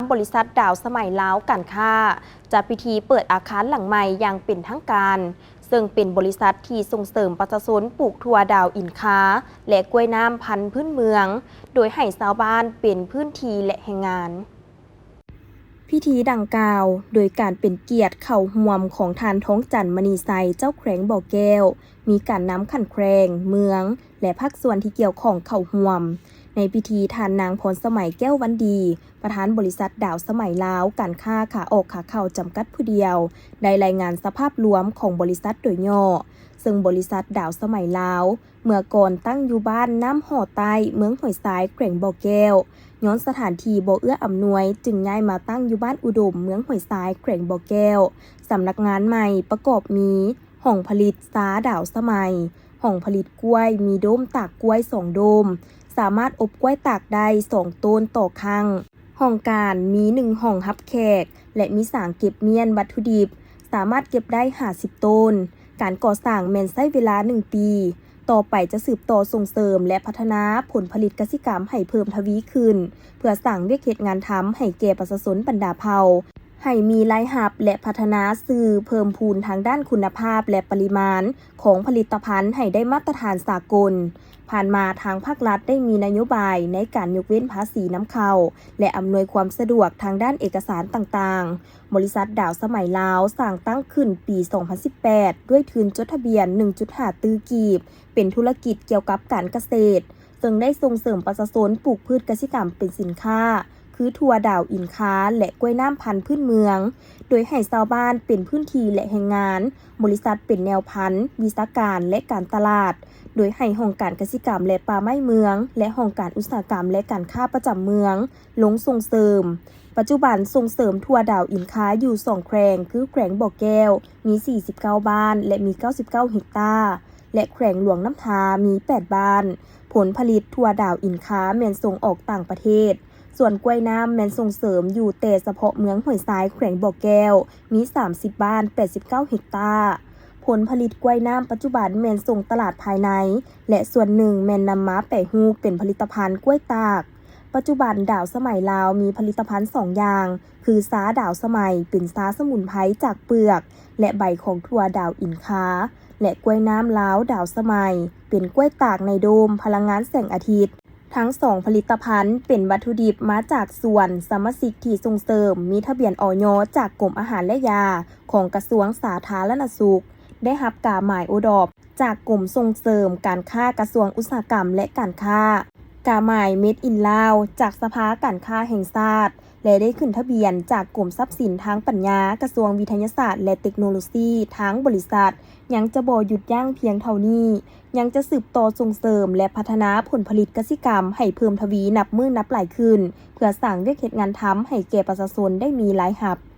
ບໍລິສັດດາວສະໄໝລາວການຄ້າ ຈັດພິທີເປີດອາຄານຫຼັງໃໝ່ຢ່າງເປັນທາງການ, ເຊິ່ງເປັນບໍລິສັດທີ່ສົ່ງເສີມປະຊາຊົນປູກຖົ່ວດາວອິນຄາ ແລະ ກ້ວຍນ້ຳພັນພື້ນເມືອງ, ໂດຍໃຫ້ຊາວບ້ານເປັນພື້ນທີ່ ແລະ ແຮງງານ. ພິທີດັ່ງກ່າວ ໂດຍການເປັນກຽດເຂົ້າຮ່ວມຂອງທ່ານ ທອງຈັນ ມະນີໄຊ ເຈົ້າແຂວງບໍ່ແກ້ວ, ມີການນຳຂັ້ນແຂວງ, ເມືອງ ແລະ ພາກສ່ວນທີ່ກ່ຽວຂ້ອງເຂົ້າຮ່ວມ. ໃນພິທີ ທ່ານນາງ ພອນສະໄໝ ແກ້ວວັນດີ ປະທານບໍລິສັດດາວສະໄໝລາວ ການຄ້າຂາອອກຂາເຂົ້າຈຳກັດຜູ້ດຽວ ໄດ້ລາຍງານສະພາບລວມຂອງບໍລິສັດໂດຍຫຍໍ້, ເຊິ່ງບໍລິສັດດາວສະໄໝລາວ ເມື່ອກ່ອນຕັ້ງຢູ່ບ້ານນ້ຳຫໍ່ໃຕ້ ເມືອງຫ້ວຍຊາຍ ແຂວງບໍ່ແກ້ວ. ຍ້ອນສະຖານທີ່ບໍ່ເອື້ອອຳນວຍ ຈຶ່ງຍ້າຍມາຕັ້ງຢູ່ບ້ານອຸດົມ ເມືອງຫ້ວຍຊາຍ ແຂວງບໍ່ແກ້ວ. ສຳນັກງານໃໝ່ປະກອບມີ ຫ້ອງຜະລິດຊາດາວສະໄໝ, ຫ້ອງຜະລິດກ້ວຍ ມີໂດມຕາກກ້ວຍສອງໂດມ, ສາມາດອົບກ້ວຍຕາກໄດ້ສອງໂຕນຕໍ່ຄັ້ງ. ຫ້ອງການມີໜຶ່ງຫ້ອງຮັບແຂກ ແລະ ມີສາງເກັບມ້ຽນວັດຖຸດິບ, ສາມາດເກັບໄດ້ຫ້າສິບໂຕນ. ການກໍ່ສ້າງແມ່ນໃຊ້ເວລາໜຶ່ງປີ. ຕໍ່ໄປຈະສືບຕໍ່ສົ່ງເສີມ ແລະ ພັດທະນາຜົນຜະລິດກະສິກຳໃຫ້ເພີ່ມທະວີຂຶ້ນ, ເພື່ອສ້າງວຽກເຮັດງານທຳໃຫ້ແກ່ປະຊາຊົນບັນດາເຜົ່າ, ໃຫ້ມີລາຍຮັບ ແລະ ພັດທະນາສື່ເພີ່ມພູນທາງດ້ານຄຸນນະພາບ ແລະ ປະລິມານຂອງຜະລິດຕະພັນໃຫ້ໄດ້ມາດຕະຖານສາກົນ. ຜ່ານມາທາງພາກລັດໄດ້ມີນະໂຍບາຍໃນການຍົກເວັ້ນພາສີນຳເຂົ້າ ແລະ ອຳນວຍຄວາມສະດວກທາງດ້ານເອກະສານຕ່າງໆ. ບໍລິສັດດາວສະໄໝລາວສ້າງຕັ້ງຂຶ້ນປີສອງພັນສິບແປດ ດ້ວຍທຶນຈົດທະບຽນໜຶ່ງຈຸດຫ້າຕື້ກີບ, ເປັນທຸລະກິດກ່ຽວກັບການກະເສດ, ເຊິ່ງໄດ້ສົ່ງເສີມປະຊາຊົນປູກພືດກະສິກຳເປັນສິນຄ້າ ຄືຖົ່ວດາວອິນຄາ ແລະ ກ້ວຍນ້ຳພັນພື້ນເມືອງ, ໂດຍໃຫ້ຊາວບ້ານເປັນພື້ນທີ່ ແລະ ແຮງງານ, ບໍລິສັດເປັນແນວພັນ, ວິຊາການ ແລະ ການຕະຫຼາດ, ໂດຍໃຫ້ຫ້ອງການກະສິກຳ ແລະ ປ່າໄມ້ເມືອງ ແລະ ຫ້ອງການອຸດສາຫະກຳ ແລະ ການຄ້າປະຈຳເມືອງ ລົງສົ່ງເສີມ. ປັດຈຸບັນສົ່ງເສີມຖົ່ວດາວອິນຄາຢູ່ສອງແຂວງ ຄືແຂວງບໍ່ແກ້ວ ມີສີ່ສິບເກົ້າບ້ານ ແລະ ມີເກົ້າສິບເກົ້າເຮັກຕາ ແລະ ແຂວງຫຼວງນ້ຳທາ ມີແປດບ້ານ. ຜົນຜະລິດຖົ່ວດາວອິນຄາແມ່ນສົ່ງອອກຕ່າງປະເທດ, ສ່ວນກ້ວຍນ້ຳແມ່ນສົ່ງເສີມຢູ່ແຕ່ສະເພາະເມືອງຫ້ວຍຊາຍ ແຂວງບໍ່ແກ້ວ ມີສາມສິບບ້ານ ແປດສິບເກົ້າເຮັກຕາ. ຜົນຜະລິດກ້ວຍນ້ຳປັດຈຸບັນແມ່ນສົ່ງຕະຫຼາດພາຍໃນ ແລະ ສ່ວນໜຶ່ງແມ່ນນຳມາແປຮູບເປັນຜະລິດຕະພັນກ້ວຍຕາກ. ປັດຈຸບັນດາວສະໄໝລາວມີຜະລິດຕະພັນສອງຢ່າງ ຄືຊາດາວສະໄໝ ເປັນຊາສະໝຸນໄພຈາກເປືອກ ແລະ ໃບຂອງຖົ່ວດາວອິນຄາ ແລະ ກ້ວຍນ້ຳລາວດາວສະໄໝ ເປັນກ້ວຍຕາກໃນໂດມພະລັງງານແສງອາທິດ. ທັງສອງຜະລິດຕະພັນເປັນວັດຖຸດິບມາຈາກສວນສະມາຊິກທີ່ສົ່ງເສີມ ມີທະບຽນ ອຢ ຈາກກົມອາຫານ ແລະ ຢາ ຂອງກະຊວງສາທາລະນະສຸກ, ໄດ້ຮັບກາໝາຍໂອດອບ ຈາກກົມສົ່ງເສີມການຄ້າກະຊວງອຸດສາຫະກຳ ແລະ ການຄ້າ, ກາໝາຍ Made in Laos ຈາກສະພາການຄ້າແຫ່ງຊາດ ແລະ ໄດ້ຂຶ້ນທະບຽນຈາກກົມຊັບສິນທາງປັນຍາ ກະຊວງວິທະຍາສາດ ແລະ ເຕັກໂນໂລຊີ. ທາງບໍລິສັດຍັງຈະບໍ່ຢຸດຢັ້ງພຽງເທົ່ານີ້, ຍັງຈະສືບຕໍ່ສົ່ງເສີມ ແລະ ພັດທະນາຜົນຜະລິດກະສິກຳໃຫ້ເພີ່ມທະວີນັບມື້ນັບຫຼາຍຂຶ້ນ, ເພື່ອສ້າງວຽກເຮັດງານທຳໃຫ້ແກ່ປະຊາຊົນໄດ້ມີລາຍຮັບ.